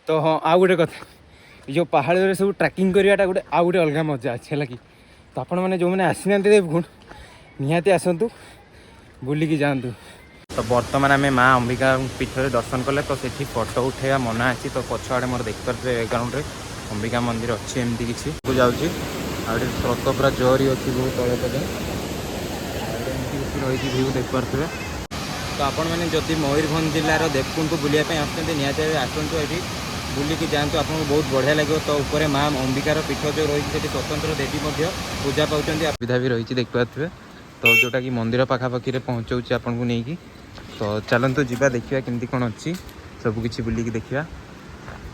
ତ ହଁ, ଆଉ ଗୋଟେ କଥା, ଏ ଯେଉଁ ପାହାଡ଼ରେ ସବୁ ଟ୍ରାକିଂ କରିବାଟା ଗୋଟେ ଆଉ ଗୋଟେ ଅଲଗା ମଜା ଅଛି, ହେଲା କି। ତ ଆପଣମାନେ ଯେଉଁମାନେ ଆସିନାହାନ୍ତି ଦେବକୁଣ୍ଡ, ନିହାତି ଆସନ୍ତୁ, ବୁଲିକି ଯାଆନ୍ତୁ। ତ ବର୍ତ୍ତମାନ ଆମେ ମା ଅମ୍ବିକା ପୀଠରେ ଦର୍ଶନ କଲେ। ତ ସେଠି ଫଟୋ ଉଠେଇବା ମନା ଅଛି। ତ ପଛ ଆଡ଼େ ମୋର ଦେଖିପାରୁଥିବେ, ବ୍ୟାକଗ୍ରାଉଣ୍ଡରେ ଅମ୍ବିକା ମନ୍ଦିର ଅଛି, ଏମିତି କିଛି ଯାଉଛି। ଆଉ ଏଠି ସ୍ରୋତ ପୁରା ଜୋରି ଅଛି ବହୁତ ତଳେ ପର୍ଯ୍ୟନ୍ତ। ଆଉ ଏଠି ଏମିତି କିଛି ରହିଛି ଭିଉ, ଦେଖିପାରୁଥିବେ। ତ ଆପଣମାନେ ଯଦି ମୟୂରଭଞ୍ଜ ଜିଲ୍ଲାର ଦେବକୁଣ୍ଡକୁ ବୁଲିବା ପାଇଁ ଆସୁଛନ୍ତି, ନିହାତି ଭାବେ ଆସନ୍ତୁ, ଏଠି ବୁଲିକି ଯାଆନ୍ତୁ, ଆପଣଙ୍କୁ ବହୁତ ବଢ଼ିଆ ଲାଗିବ। ତ ଉପରେ ମା ଅମ୍ବିକାର ପୀଠ ଯେଉଁ ରହିଛି, ସେଠି ସ୍ୱତନ୍ତ୍ର ଦେବୀ ମଧ୍ୟ ପୂଜା ପାଉଛନ୍ତି। ସୁବିଧା ବି ରହିଛି, ଦେଖିପାରୁଥିବେ। ତ ଯେଉଁଟାକି ମନ୍ଦିର ପାଖାପାଖିରେ ପହଞ୍ଚଉଛି ଆପଣଙ୍କୁ ନେଇକି। ତ ଚାଲନ୍ତୁ ଯିବା, ଦେଖିବା କେମିତି କ'ଣ ଅଛି, ସବୁ କିଛି ବୁଲିକି ଦେଖିବା।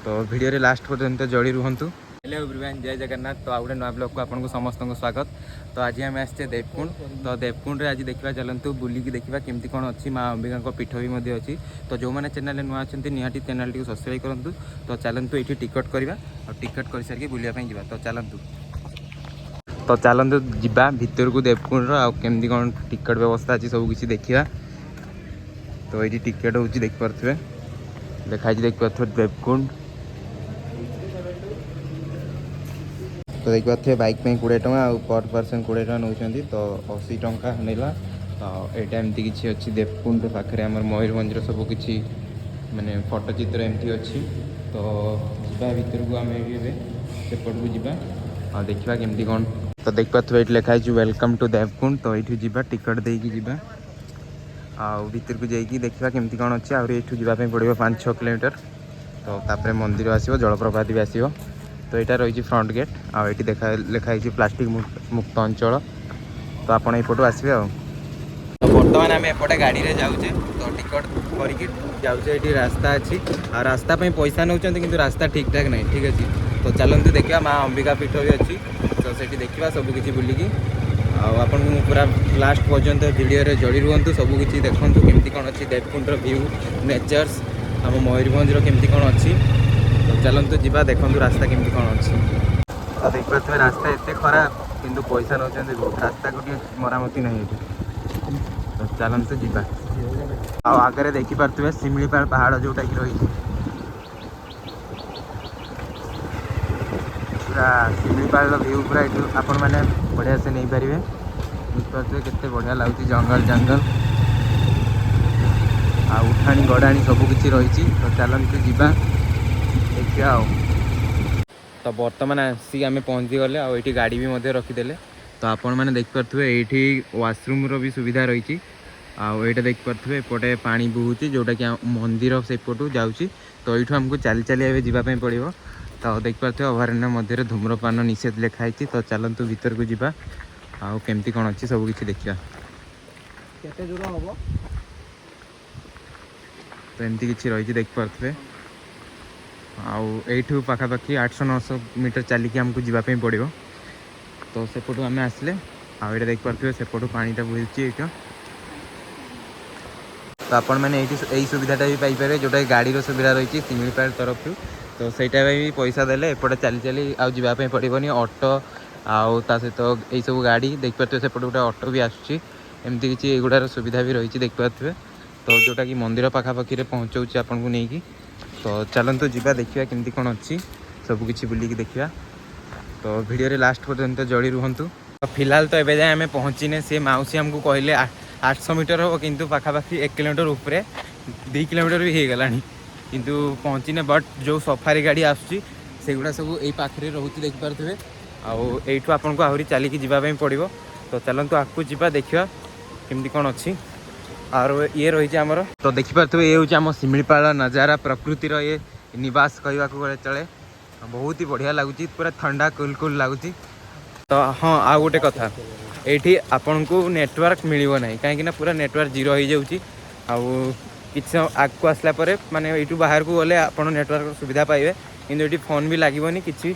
ତ ଭିଡ଼ିଓରେ ଲାଷ୍ଟ ପର୍ଯ୍ୟନ୍ତ ଯୋଡ଼ି ରୁହନ୍ତୁ। ହ୍ୟାଲୋ ଏଭ୍ରିୱାନ୍, ଜୟ ଜଗନ୍ନାଥ। ତ ଆଉ ଗୋଟେ ନୂଆ ବ୍ଲଗ୍କୁ ଆପଣଙ୍କୁ ସମସ୍ତଙ୍କୁ ସ୍ୱାଗତ। ତ ଆଜି ଆମେ ଆସିଛେ ଦେବକୁଣ୍ଡ। ତ ଦେବକୁଣ୍ଡରେ ଆଜି ଦେଖିବା, ଚାଲନ୍ତୁ ବୁଲିକି ଦେଖିବା କେମିତି କ'ଣ ଅଛି। ମା ଅମ୍ବିକାଙ୍କ ପୀଠ ବି ମଧ୍ୟ ଅଛି। ତ ଯେଉଁମାନେ ଚ୍ୟାନେଲରେ ନୂଆ ଅଛନ୍ତି, ନିହାତି ଚ୍ୟାନେଲଟିକୁ ସବସ୍କ୍ରାଇବ୍ କରନ୍ତୁ। ତ ଚାଲନ୍ତୁ, ଏଇଠି ଟିକଟ୍ କରିବା ଆଉ ଟିକଟ୍ କରିସାରିକି ବୁଲିବା ପାଇଁ ଯିବା। ତ ଚାଲନ୍ତୁ ଯିବା ଭିତରକୁ ଦେବକୁଣ୍ଡର, ଆଉ କେମିତି କ'ଣ ଟିକଟ୍ ବ୍ୟବସ୍ଥା ଅଛି, ସବୁ କିଛି ଦେଖିବା। ତ ଏଇଠି ଟିକେଟ୍ ହେଉଛି, ଦେଖିପାରୁଥିବେ, ଲେଖା ହେଇଛି, ଦେଖିପାରୁଥିବେ, ଦେବକୁଣ୍ଡ। ତ ଦେଖିପାରୁଥିବେ, ବାଇକ୍ ପାଇଁ 20 ଟଙ୍କା ଆଉ ପର୍ ପର୍ସନ୍ 20 ଟଙ୍କା ନେଉଛନ୍ତି। ତ 80 ଟଙ୍କା ନେଲା। ତ ଏଇଟା ଏମିତି କିଛି ଅଛି ଦେବକୁଣ୍ଡ ପାଖରେ, ଆମର ମୟୂରଭଞ୍ଜର ସବୁ କିଛି ମାନେ ଫଟୋ ଚିତ୍ର ଏମିତି ଅଛି। ତ ଯିବା ଭିତରକୁ, ଆମେ ବି ଏବେ ସେପଟକୁ ଯିବା ଆଉ ଦେଖିବା କେମିତି କ'ଣ। ତ ଦେଖିପାରୁଥିବେ, ଏଇଠି ଲେଖା ହେଇଛି "welcome to Devkund". ତ ଏଇଠୁ ଯିବା, ଟିକେଟ୍ ଦେଇକି ଯିବା ଆଉ ଭିତରକୁ ଯାଇକି ଦେଖିବା କେମିତି କ'ଣ ଅଛି। ଆହୁରି ଏଇଠୁ ଯିବା ପାଇଁ ପଡ଼ିବ 5-6 କିଲୋମିଟର। ତ ତାପରେ ମନ୍ଦିର ଆସିବ, ଜଳପ୍ରପାତ ବି ଆସିବ। ତ ଏଇଟା ରହିଛି ଫ୍ରଣ୍ଟ ଗେଟ୍। ଆଉ ଏଇଠି ଲେଖା ହେଇଛି ପ୍ଲାଷ୍ଟିକ୍ ମୁକ୍ତ ଅଞ୍ଚଳ। ତ ଆପଣ ଏଇପଟୁ ଆସିବେ। ଆଉ ତ ବର୍ତ୍ତମାନ ଆମେ ଏପଟେ ଗାଡ଼ିରେ ଯାଉଛେ, ତ ଟିକଟ କରିକି ଯାଉଛେ। ଏଇଠି ରାସ୍ତା ଅଛି ଆଉ ରାସ୍ତା ପାଇଁ ପଇସା ନେଉଛନ୍ତି, କିନ୍ତୁ ରାସ୍ତା ଠିକ୍ ଠାକ୍ ନାହିଁ, ଠିକ୍ ଅଛି। ତ ଚାଲନ୍ତୁ ଦେଖିବା, ମା ଅମ୍ବିକା ପୀଠ ବି ଅଛି, ତ ସେଠି ଦେଖିବା ସବୁ କିଛି ବୁଲିକି। ଆଉ ଆପଣଙ୍କୁ ମୁଁ ପୁରା ଲାଷ୍ଟ ପର୍ଯ୍ୟନ୍ତ ଭିଡ଼ିଓରେ ଯୋଡ଼ି ରୁହନ୍ତୁ, ସବୁ କିଛି ଦେଖନ୍ତୁ କେମିତି କ'ଣ ଅଛି ଦେବକୁଣ୍ଡର ଭ୍ୟୁ, ନେଚର୍ସ, ଆମ ମୟୂରଭଞ୍ଜର କେମିତି କ'ଣ ଅଛି। ତ ଚାଲନ୍ତୁ ଯିବା, ଦେଖନ୍ତୁ ରାସ୍ତା କେମିତି କ'ଣ ଅଛି। ତ ଦେଖିପାରୁଥିବେ, ରାସ୍ତା ଏତେ ଖରାପ, କିନ୍ତୁ ପଇସା ନେଉଛନ୍ତି ବହୁତ। ରାସ୍ତାକୁ ଟିକେ ମରାମତି ନାହିଁ ଏଠି। ତ ଚାଲନ୍ତୁ ଯିବା। ଆଉ ଆଗରେ ଦେଖିପାରୁଥିବେ ଶିମିଳିପାଳ ପାହାଡ଼ ଯେଉଁଟାକି ରହିଛି, ପୁରା ଶିମିଳିପାଳର ଭ୍ୟୁ ପୁରା ଏଠୁ ଆପଣମାନେ ବଢ଼ିଆ ସେ ନେଇପାରିବେ। ବୁଝିପାରୁଥିବେ କେତେ ବଢ଼ିଆ ଲାଗୁଛି, ଜଙ୍ଗଲ ଜଙ୍ଗଲ ଆଉ ଉଠାଣି ଗଡ଼ାଣି ସବୁ କିଛି ରହିଛି। ତ ଚାଲନ୍ତୁ ଯିବା, ଦେଖିବା। ଆଉ ତ ବର୍ତ୍ତମାନ ଆସିକି ଆମେ ପହଞ୍ଚିଗଲେ ଆଉ ଏଇଠି ଗାଡ଼ି ବି ମଧ୍ୟ ରଖିଦେଲେ। ତ ଆପଣମାନେ ଦେଖିପାରୁଥିବେ, ଏଇଠି ୱାସରୁମ୍ର ବି ସୁବିଧା ରହିଛି। ଆଉ ଏଇଟା ଦେଖିପାରୁଥିବେ, ଏପଟେ ପାଣି ବହୁଛି, ଯେଉଁଟାକି ମନ୍ଦିର ସେପଟୁ ଯାଉଛି। ତ ଏଇଠୁ ଆମକୁ ଚାଲି ଚାଲି ଏବେ ଯିବା ପାଇଁ ପଡ଼ିବ। ତ ଦେଖିପାରୁଥିବେ, ଅଭୟାରଣ୍ୟ ମଧ୍ୟରେ ଧୂମ୍ରପାନ ନିଷେଧ ଲେଖା ହେଇଛି। ତ ଚାଲନ୍ତୁ ଭିତରକୁ ଯିବା ଆଉ କେମିତି କ'ଣ ଅଛି ସବୁ କିଛି ଦେଖିବା। କେତେ ଦୂର ହବ? ତ ଏମିତି କିଛି ରହିଛି, ଦେଖିପାରୁଥିବେ। ଆଉ ଏଇଠୁ ପାଖାପାଖି 800-900 ମିଟର ଚାଲିକି ଆମକୁ ଯିବା ପାଇଁ ପଡ଼ିବ। ତ ସେପଟୁ ଆମେ ଆସିଲେ ଆଉ ଏଇଟା ଦେଖିପାରୁଥିବେ, ସେପଟୁ ପାଣିଟା ବୋହୁଛି ଏଇଠୁ। ତ ଆପଣମାନେ ଏଇଠି ଏଇ ସୁବିଧାଟା ବି ପାଇପାରିବେ, ଯେଉଁଟାକି ଗାଡ଼ିର ସୁବିଧା ରହିଛି ଶିମିଳିପାଳ ତରଫରୁ। ତ ସେଇଟା ପାଇଁ ବି ପଇସା ଦେଲେ ଏପଟେ ଚାଲି ଚାଲି ଆଉ ଯିବା ପାଇଁ ପଡ଼ିବନି। ଅଟୋ ଆଉ ତା ସହିତ ଏଇସବୁ ଗାଡ଼ି ଦେଖିପାରୁଥିବେ, ସେପଟେ ଗୋଟେ ଅଟୋ ବି ଆସୁଛି। ଏମିତି କିଛି ଏଗୁଡ଼ାର ସୁବିଧା ବି ରହିଛି, ଦେଖିପାରୁଥିବେ। ତ ଯେଉଁଟାକି ମନ୍ଦିର ପାଖାପାଖିରେ ପହଞ୍ଚଉଛି ଆପଣଙ୍କୁ ନେଇକି। ତ ଚାଲନ୍ତୁ ଯିବା, ଦେଖିବା କେମିତି କ'ଣ ଅଛି, ସବୁ କିଛି ବୁଲିକି ଦେଖିବା। ତ ଭିଡ଼ିଓରେ ଲାଷ୍ଟ ପର୍ଯ୍ୟନ୍ତ ଯୋଡ଼ି ରୁହନ୍ତୁ। ତ ଫିଲହାଲ ତ ଏବେ ଯାଏଁ ଆମେ ପହଞ୍ଚିନେ। ସେ ମାଉସୀ ଆମକୁ କହିଲେ 800 ମିଟର ହେବ, କିନ୍ତୁ ପାଖାପାଖି 1 କିଲୋମିଟର ଉପରେ, 2 କିଲୋମିଟର ବି ହେଇଗଲାଣି, କିନ୍ତୁ ପହଞ୍ଚିନେ। ବଟ୍ ଯେଉଁ ସଫାରି ଗାଡ଼ି ଆସୁଛି, ସେଗୁଡ଼ା ସବୁ ଏଇ ପାଖରେ ରହୁଛି, ଦେଖିପାରୁଥିବେ। ଆଉ ଏଇଠୁ ଆପଣଙ୍କୁ ଆହୁରି ଚାଲିକି ଯିବା ପାଇଁ ପଡ଼ିବ। ତ ଚାଲନ୍ତୁ ଆଗକୁ ଯିବା, ଦେଖିବା କେମିତି କ'ଣ ଅଛି। ଆଉ ଇଏ ରହିଛି ଆମର, ତ ଦେଖିପାରୁଥିବେ, ଇଏ ହେଉଛି ଆମ ଶିମିଳିପାଳ ନଜାରା, ପ୍ରକୃତିର ଇଏ ନିବାସ କହିବାକୁ ଗଲେ ଚଳେ। ବହୁତ ହି ବଢ଼ିଆ ଲାଗୁଛି, ପୁରା ଥଣ୍ଡା କୁଲ କୁଲ ଲାଗୁଛି। ତ ହଁ, ଆଉ ଗୋଟେ କଥା, ଏଇଠି ଆପଣଙ୍କୁ ନେଟୱାର୍କ ମିଳିବ ନାହିଁ, କାହିଁକିନା ପୁରା ନେଟୱାର୍କ ଜିରୋ ହେଇଯାଉଛି। ଆଉ କିଛି ସମୟ ଆଗକୁ ଆସିଲା ପରେ, ମାନେ ଏଇଠୁ ବାହାରକୁ ଗଲେ ଆପଣ ନେଟୱାର୍କର ସୁବିଧା ପାଇବେ, କିନ୍ତୁ ଏଇଠି ଫୋନ୍ ବି ଲାଗିବନି, କିଛି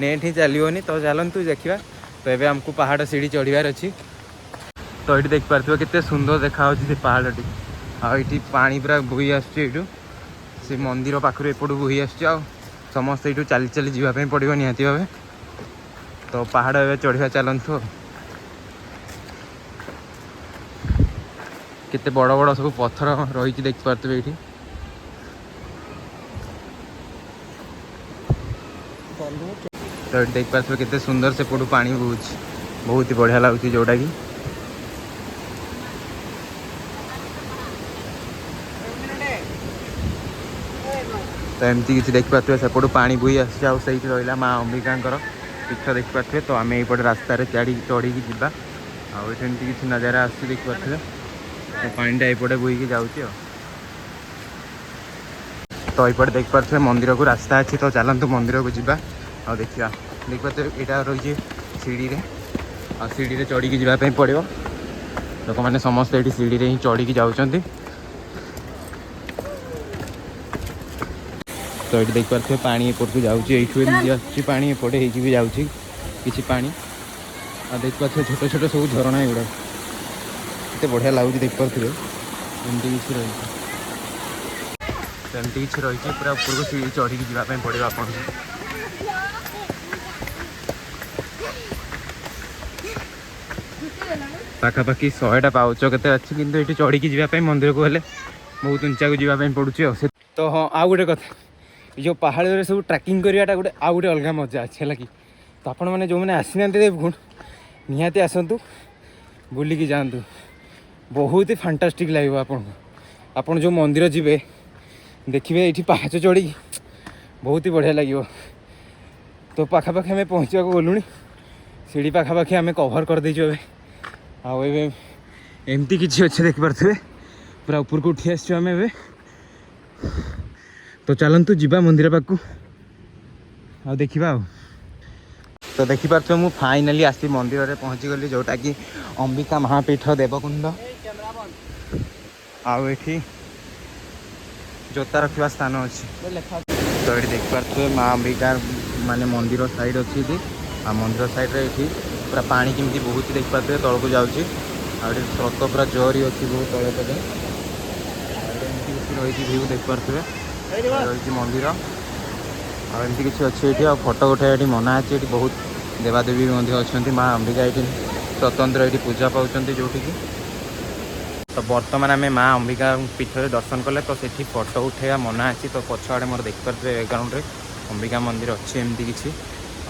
ନେଟ୍ ହିଁ ଚାଲିବନି। ତ ଚାଲନ୍ତୁ ଦେଖିବା। ତ ଏବେ ଆମକୁ ପାହାଡ଼ ସିଢ଼ି ଚଢ଼ିବାର ଅଛି। ତ ଏଇଠି ଦେଖିପାରୁଥିବେ, କେତେ ସୁନ୍ଦର ଦେଖାଯାଉଛି ସେ ପାହାଡ଼ଟି। ଆଉ ଏଇଠି ପାଣି ପୁରା ବୋହି ଆସୁଛି ଏଇଠୁ, ସେ ମନ୍ଦିର ପାଖରୁ ଏପଟୁ ବୋହି ଆସୁଛି। ଆଉ ସମସ୍ତେ ଏଇଠୁ ଚାଲି ଚାଲି ଯିବା ପାଇଁ ପଡ଼ିବ ନିହାତି ଭାବେ। ତ ପାହାଡ଼ ଏବେ ଚଢ଼ିବା ଚାଲନ୍ତୁ। ଆଉ କେତେ ବଡ଼ ବଡ଼ ସବୁ ପଥର ରହିଛି, ଦେଖିପାରୁଥିବେ ଏଇଠି। ଗଲୁ। ତ ଏଠି ଦେଖିପାରୁଥିବେ କେତେ ସୁନ୍ଦର ସେପଟୁ ପାଣି ବହୁଛି, ବହୁତ ହି ବଢ଼ିଆ ଲାଗୁଛି ଯୋଉଟାକି। ତ ଏମିତି କିଛି ଦେଖିପାରୁଥିବେ, ସେପଟୁ ପାଣି ବୋହି ଆସୁଛି ଆଉ ସେଇଠି ରହିଲା ମା ଅମ୍ବିକାଙ୍କର ପୀଠ ଦେଖିପାରୁଥିବେ। ତ ଆମେ ଏଇପଟେ ରାସ୍ତାରେ ଚଢ଼ିକି ଯିବା ଆଉ ଏଠି ଏମିତି କିଛି ନଜାରା ଆସୁଛି ଦେଖିପାରୁଥିବେ। ତ ପାଣିଟା ଏପଟେ ବୋହିକି ଯାଉଛି ଆଉ। ତ ଏପଟେ ଦେଖିପାରୁଥିବେ ମନ୍ଦିରକୁ ରାସ୍ତା ଅଛି। ତ ଚାଲନ୍ତୁ ମନ୍ଦିରକୁ ଯିବା ଆଉ ଦେଖିବା। ଦେଖିପାରୁଥିବେ ଏଇଟା ରହିଛି ସିଡ଼ିରେ, ଆଉ ସିଡ଼ିରେ ଚଢ଼ିକି ଯିବା ପାଇଁ ପଡ଼ିବ। ଲୋକମାନେ ସମସ୍ତେ ଏଠି ସିଡ଼ିରେ ହିଁ ଚଢ଼ିକି ଯାଉଛନ୍ତି। ତ ଏଠି ଦେଖିପାରୁଥିବେ ପାଣି ଏପଟକୁ ଯାଉଛି, ଏଇଠୁ ଏମିତି ଆସୁଛି ପାଣି, ଏପଟେ ହେଇକି ବି ଯାଉଛି କିଛି ପାଣି। ଆଉ ଦେଖିପାରୁଥିବେ ଛୋଟ ଛୋଟ ସବୁ ଝରଣା ଏଗୁଡ଼ା କେତେ ବଢ଼ିଆ ଲାଗୁଛି ଦେଖିପାରୁଥିବେ। ଏମିତି କିଛି ରହିଛି, ତ ଏମିତି କିଛି ରହିଛି, ପୁରା ଉପରକୁ ସିଡ଼ି ଚଢ଼ିକି ଯିବା ପାଇଁ ପଡ଼ିବ ଆପଣଙ୍କୁ। ପାଖାପାଖି 100ଟା ପାଉଚ କେତେ ଅଛି, କିନ୍ତୁ ଏଠି ଚଢ଼ିକି ଯିବା ପାଇଁ ମନ୍ଦିରକୁ ହେଲେ ବହୁତ ଉଞ୍ଚାକୁ ଯିବା ପାଇଁ ପଡ଼ୁଛି। ଆଉ ସେ ତ ହଁ, ଆଉ ଗୋଟେ କଥା, ଏ ଯେଉଁ ପାହାଡ଼ରେ ସବୁ ଟ୍ରାକିଂ କରିବାଟା ଗୋଟେ ଆଉ ଗୋଟେ ଅଲଗା ମଜା ଅଛି, ହେଲା କି। ତ ଆପଣମାନେ ଯେଉଁମାନେ ଆସିନାହାନ୍ତି ଦେବକୁଣ୍ଡ, ନିହାତି ଆସନ୍ତୁ, ବୁଲିକି ଯାଆନ୍ତୁ, ବହୁତ ହି ଫାଣ୍ଟାଷ୍ଟିକ୍ ଲାଗିବ ଆପଣଙ୍କୁ। ଆପଣ ଯେଉଁ ମନ୍ଦିର ଯିବେ ଦେଖିବେ ଏଇଠି ପାହାଚ ଚଢ଼ିକି ବହୁତ ହି ବଢ଼ିଆ ଲାଗିବ। ତ ପାଖାପାଖି ଆମେ ପହଞ୍ଚିବାକୁ ଗଲୁଣି, ସିଡ଼ି ପାଖାପାଖି ଆମେ କଭର୍ କରିଦେଇଛୁ ଏବେ। ଆଉ ଏବେ ଏମିତି କିଛି ଅଛି ଦେଖିପାରୁଥିବେ, ପୁରା ଉପରକୁ ଉଠି ଆସିଛୁ ଆମେ ଏବେ। ତ ଚାଲନ୍ତୁ ଯିବା ମନ୍ଦିର ପାଖକୁ ଆଉ ଦେଖିବା। ଆଉ ତ ଦେଖିପାରୁଥିବେ ମୁଁ ଫାଇନାଲି ଆସି ମନ୍ଦିରରେ ପହଞ୍ଚିଗଲି, ଯେଉଁଟାକି ଅମ୍ବିକା ମହାପୀଠ ଦେବକୁଣ୍ଡ। ଆଉ ଏଠି ଜୋତା ରଖିବା ସ୍ଥାନ ଅଛି। ତ ଏଠି ଦେଖିପାରୁଥିବେ ମା ଅମ୍ବିକା ମାନେ ମନ୍ଦିର ସାଇଡ଼୍ ଅଛି ଏଠି। ଆଉ ମନ୍ଦିର ସାଇଡ଼୍ରେ ଏଠି ପୁରା ପାଣି କେମିତି ବହୁଛି ଦେଖିପାରୁଥିବେ, ତଳକୁ ଯାଉଛି। ଆଉ ଏଠି ସ୍ରୋତ ପୁରା ଜୋରି ଅଛି ବହୁତ ତଳେ ପର୍ଯ୍ୟନ୍ତ। ଆଉ ଏଠି ଏମିତି କିଛି ରହିଛି ଭିଉ ଦେଖିପାରୁଥିବେ, ରହିଛି ମନ୍ଦିର। ଆଉ ଏମିତି କିଛି ଅଛି ଏଠି। ଆଉ ଫଟୋ ଉଠାଇବା ଏଠି ମନା ଅଛି। ଏଠି ବହୁତ ଦେବାଦେବୀ ମଧ୍ୟ ଅଛନ୍ତି, ମା ଅମ୍ବିକା ଏଠି ସ୍ୱତନ୍ତ୍ର ଏଠି ପୂଜା ପାଉଛନ୍ତି ଯେଉଁଠିକି। ତ ବର୍ତ୍ତମାନ ଆମେ ମା ଅମ୍ବିକା ପୀଠରେ ଦର୍ଶନ କଲେ। ତ ସେଠି ଫଟୋ ଉଠାଇବା ମନା ଅଛି। ତ ପଛ ଆଡ଼େ ମୋର ଦେଖିପାରୁଥିବେ ବ୍ୟାକଗ୍ରାଉଣ୍ଡରେ ଅମ୍ବିକା ମନ୍ଦିର ଅଛି ଏମିତି କିଛି।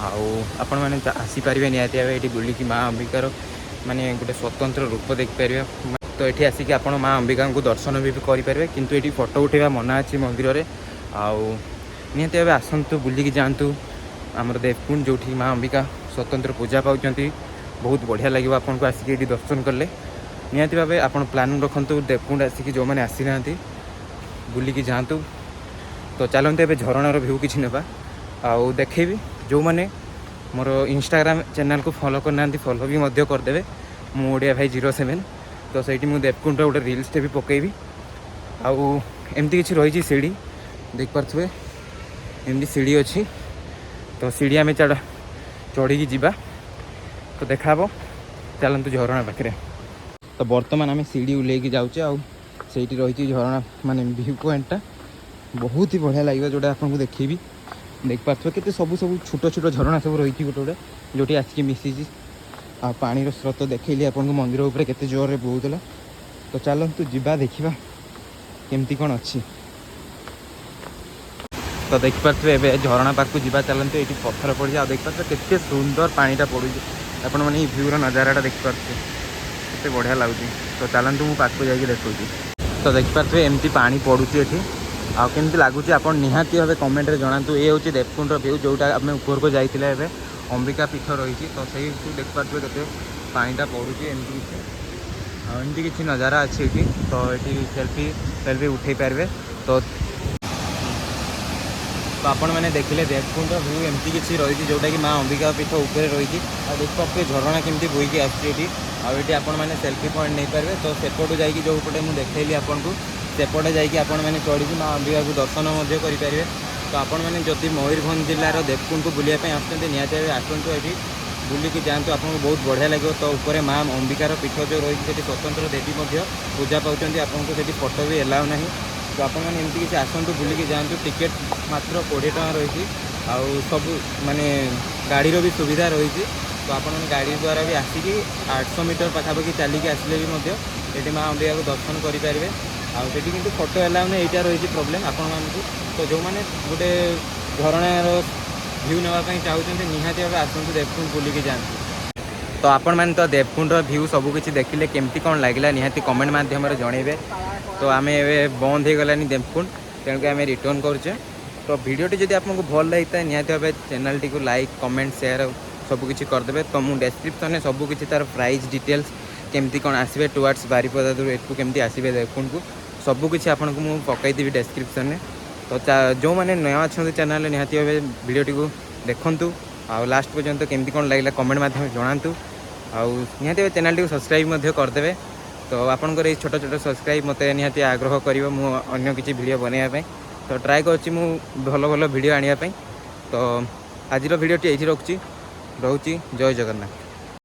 ଆଉ ଆପଣମାନେ ଆସିପାରିବେ ନିହାତି ଭାବେ ଏଠି ବୁଲିକି ମା ଅମ୍ବିକାର ମାନେ ଗୋଟେ ସ୍ୱତନ୍ତ୍ର ରୂପ ଦେଖିପାରିବେ। ତ ଏଠି ଆସିକି ଆପଣ ମା ଅମ୍ବିକାଙ୍କୁ ଦର୍ଶନ ବି କରିପାରିବେ, କିନ୍ତୁ ଏଠି ଫଟୋ ଉଠାଇବା ମନା ଅଛି ମନ୍ଦିରରେ। ଆଉ ନିହାତି ଭାବେ ଆସନ୍ତୁ, ବୁଲିକି ଯାଆନ୍ତୁ ଆମର ଦେବକୁଣ୍ଡ, ଯେଉଁଠି ମା ଅମ୍ବିକା ସ୍ୱତନ୍ତ୍ର ପୂଜା ପାଉଛନ୍ତି। ବହୁତ ବଢ଼ିଆ ଲାଗିବ ଆପଣଙ୍କୁ ଆସିକି ଏଠି ଦର୍ଶନ କଲେ। ନିହାତି ଭାବେ ଆପଣ ପ୍ଲାନ୍ ରଖନ୍ତୁ ଦେବକୁଣ୍ଡ ଆସିକି, ଯେଉଁମାନେ ଆସିନାହାନ୍ତି ବୁଲିକି ଯାଆନ୍ତୁ। ତ ଚାଲନ୍ତୁ ଏବେ ଝରଣାର ଭ୍ୟୁ କିଛି ନେବା ଆଉ ଦେଖେଇବି। ଯେଉଁମାନେ ମୋର ଇନଷ୍ଟାଗ୍ରାମ ଚ୍ୟାନେଲକୁ ଫଲୋ କରିନାହାନ୍ତି, ଫଲୋ ବି ମଧ୍ୟ କରିଦେବେ, ମୁଁ ଓଡ଼ିଆ ଭାଇ 07। ତ ସେଇଠି ମୁଁ ଦେବକୁଣ୍ଡର ଗୋଟେ ରିଲ୍ସଟେ ବି ପକେଇବି। ଆଉ ଏମିତି କିଛି ରହିଛି ସିଡ଼ି ଦେଖିପାରୁଥିବେ, ଏମିତି ସିଡ଼ି ଅଛି। ତ ସିଡ଼ି ଆମେ ଚଢ଼ିକି ଯିବା, ତ ଦେଖାହବ ଚାଲନ୍ତୁ ଝରଣା ପାଖରେ। ତ ବର୍ତ୍ତମାନ ଆମେ ସିଡ଼ି ଓହ୍ଲେଇକି ଯାଉଛେ ଆଉ ସେଇଠି ରହିଛି ଝରଣା ମାନେ ଭ୍ୟୁ ପଏଣ୍ଟଟା ବହୁତ ହି ବଢ଼ିଆ ଲାଗିବ, ଯେଉଁଟା ଆପଣଙ୍କୁ ଦେଖେଇବି। ଦେଖିପାରୁଥିବେ କେତେ ସବୁ ସବୁ ଛୋଟ ଛୋଟ ଝରଣା ସବୁ ରହିଛି ଗୋଟେ ଗୋଟେ, ଯେଉଁଠି ଆସିକି ମିଶିଛି। ଆଉ ପାଣିର ସ୍ରୋତ ଦେଖେଇଲି ଆପଣଙ୍କୁ ମନ୍ଦିର ଉପରେ କେତେ ଜୋରରେ ବହୁଥିଲା। ତ ଚାଲନ୍ତୁ ଯିବା, ଦେଖିବା କେମିତି କ'ଣ ଅଛି। ତ ଦେଖିପାରୁଥିବେ ଏବେ ଝରଣା ପାଖକୁ ଯିବା ଚାଲନ୍ତୁ। ଏଇଠି ପଥର ପଡ଼ିଛି ଆଉ ଦେଖିପାରୁଥିବେ କେତେ ସୁନ୍ଦର ପାଣିଟା ପଡ଼ୁଛି। ଆପଣମାନେ ଏଇ ଭ୍ୟୁର ନଜାରାଟା ଦେଖିପାରୁଥିବେ କେତେ ବଢ଼ିଆ ଲାଗୁଛି। ତ ଚାଲନ୍ତୁ ମୁଁ ପାଖକୁ ଯାଇକି ଦେଖାଉଛି। ତ ଦେଖିପାରୁଥିବେ ଏମିତି ପାଣି ପଡ଼ୁଛି ଏଠି, ଆଉ କେମିତି ଲାଗୁଛି ଆପଣ ନିହାତି ଭାବେ କମେଣ୍ଟରେ ଜଣାନ୍ତୁ। ଏ ହେଉଛି ଦେବକୁଣ୍ଡର ଭ୍ୟୁ, ଯେଉଁଟା ଆମେ ଉପରକୁ ଯାଇଥିଲେ। ଏବେ ଅମ୍ବିକା ପୀଠ ରହିଛି, ତ ସେଇଠୁ ଦେଖିପାରୁଥିବେ କେତେ ପାଣିଟା ପଡ଼ୁଛି ଏମିତି କିଛି। ଆଉ ଏମିତି କିଛି ନଜାରା ଅଛି ଏଠି। ତ ଏଠି ସେଲ୍ଫି ସେଲ୍ଫି ଉଠେଇ ପାରିବେ। ତ ତ ଆପଣମାନେ ଦେଖିଲେ ଦେବକୁଣ୍ଡ ଭ୍ୟୁ ଏମିତି କିଛି ରହିଛି, ଯେଉଁଟାକି ମା ଅମ୍ବିକା ପୀଠ ଉପରେ ରହିଛି। ଆଉ ଦେଖିପାରୁଥିବେ ଝରଣା କେମିତି ବୋହିକି ଆସୁଛି ଏଠି। ଆଉ ଏଠି ଆପଣମାନେ ସେଲ୍ଫି ପଏଣ୍ଟ ନେଇପାରିବେ। ତ ସେପଟୁ ଯାଇକି ଯେଉଁପଟେ ମୁଁ ଦେଖେଇଲି ଆପଣଙ୍କୁ, ସେପଟେ ଯାଇକି ଆପଣମାନେ ଚଢ଼ିକି ମା ଅମ୍ବିକାକୁ ଦର୍ଶନ ମଧ୍ୟ କରିପାରିବେ। ତ ଆପଣମାନେ ଯଦି ମୟୂରଭଞ୍ଜ ଜିଲ୍ଲାର ଦେବକୁଣ୍ଡକୁ ବୁଲିବା ପାଇଁ ଆସୁଛନ୍ତି, ନିହାତି ଭାବେ ଆସନ୍ତୁ, ଏଠି ବୁଲିକି ଯାଆନ୍ତୁ, ଆପଣଙ୍କୁ ବହୁତ ବଢ଼ିଆ ଲାଗିବ। ତ ଉପରେ ମା ଅମ୍ବିକାର ପୀଠ ଯେଉଁ ରହିଛି, ସେଠି ସ୍ୱତନ୍ତ୍ର ଦେବୀ ମଧ୍ୟ ପୂଜା ପାଉଛନ୍ତି। ଆପଣଙ୍କୁ ସେଠି ଫଟୋ ବି ଏଲାଉ ନାହିଁ। ତ ଆପଣମାନେ ଏମିତି କିଛି ଆସନ୍ତୁ, ବୁଲିକି ଯାଆନ୍ତୁ। ଟିକେଟ୍ ମାତ୍ର 20 ଟଙ୍କା ରହିଛି ଆଉ ସବୁ ମାନେ ଗାଡ଼ିର ବି ସୁବିଧା ରହିଛି। ତ ଆପଣମାନେ ଗାଡ଼ି ଦ୍ୱାରା ବି ଆସିକି 800 ମିଟର ପାଖାପାଖି ଚାଲିକି ଆସିଲେ ବି ମଧ୍ୟ ଏଠି ମା ଅମ୍ବିକାକୁ ଦର୍ଶନ କରିପାରିବେ। ଆଉ ସେଠି କିନ୍ତୁ ଫଟୋ ଏଲାଉ ନାହିଁ, ଏଇଟା ରହିଛି ପ୍ରୋବ୍ଲେମ୍ ଆପଣମାନଙ୍କୁ। ତ ଯେଉଁମାନେ ଗୋଟେ ଝରଣାର ଭ୍ୟୁ ନେବା ପାଇଁ ଚାହୁଁଛନ୍ତି, ନିହାତି ଭାବେ ଆସନ୍ତୁ, ଦେବକୁଣ୍ଡ ବୁଲିକି ଯାଆନ୍ତୁ। ତ ଆପଣମାନେ ତ ଦେବକୁଣ୍ଡର ଭ୍ୟୁ ସବୁକିଛି ଦେଖିଲେ, କେମିତି କ'ଣ ଲାଗିଲା ନିହାତି କମେଣ୍ଟ ମାଧ୍ୟମରେ ଜଣେଇବେ। ତ ଆମେ ଏବେ ବନ୍ଦ ହେଇଗଲାନି ଦେବକୁଣ୍ଡ, ତେଣୁକରି ଆମେ ରିଟର୍ନ କରୁଛେ। ତ ଭିଡ଼ିଓଟି ଯଦି ଆପଣଙ୍କୁ ଭଲ ଲାଗିଥାଏ, ନିହାତି ଭାବେ ଚ୍ୟାନେଲଟିକୁ ଲାଇକ୍, କମେଣ୍ଟ, ସେୟାର ସବୁକିଛି କରିଦେବେ। ତ ମୁଁ ଡେସ୍କ୍ରିପ୍ସନ୍ରେ ସବୁକିଛି ତା'ର ପ୍ରାଇସ୍ ଡିଟେଲ୍ସ, କେମିତି କ'ଣ ଆସିବେ ଟୁୱାର୍ଡ଼ସ୍ ବାରିପଦାରୁ ଏଠୁ କେମିତି ଆସିବେ ଦେବକୁଣ୍ଡକୁ, ସବୁକିଛି ଆପଣଙ୍କୁ ମୁଁ ପକାଇଦେବି ଡେସ୍କ୍ରିପ୍ସନ୍ରେ। ତ ଯେଉଁମାନେ ନୂଆ ଅଛନ୍ତି ଚ୍ୟାନେଲରେ, ନିହାତି ଭାବେ ଭିଡ଼ିଓଟିକୁ ଦେଖନ୍ତୁ ଆଉ ଲାଷ୍ଟ ପର୍ଯ୍ୟନ୍ତ କେମିତି କ'ଣ ଲାଗିଲା କମେଣ୍ଟ ମାଧ୍ୟମରେ ଜଣାନ୍ତୁ। ଆଉ ନିହାତି ଭାବେ ଚ୍ୟାନେଲଟିକୁ ସବସ୍କ୍ରାଇବ୍ ମଧ୍ୟ କରିଦେବେ। ତ ଆପଣଙ୍କର ଏଇ ଛୋଟ ଛୋଟ ସବସ୍କ୍ରାଇବ୍ ମୋତେ ନିହାତି ଆଗ୍ରହ କରିବ ମୁଁ ଅନ୍ୟ କିଛି ଭିଡ଼ିଓ ବନେଇବା ପାଇଁ। ତ ଟ୍ରାଏ କରୁଛି ମୁଁ ଭଲ ଭଲ ଭିଡ଼ିଓ ଆଣିବା ପାଇଁ। ତ ଆଜିର ଭିଡ଼ିଓଟି ଏଇଠି ରଖୁଛି, ରହୁଛି, ଜୟ ଜଗନ୍ନାଥ।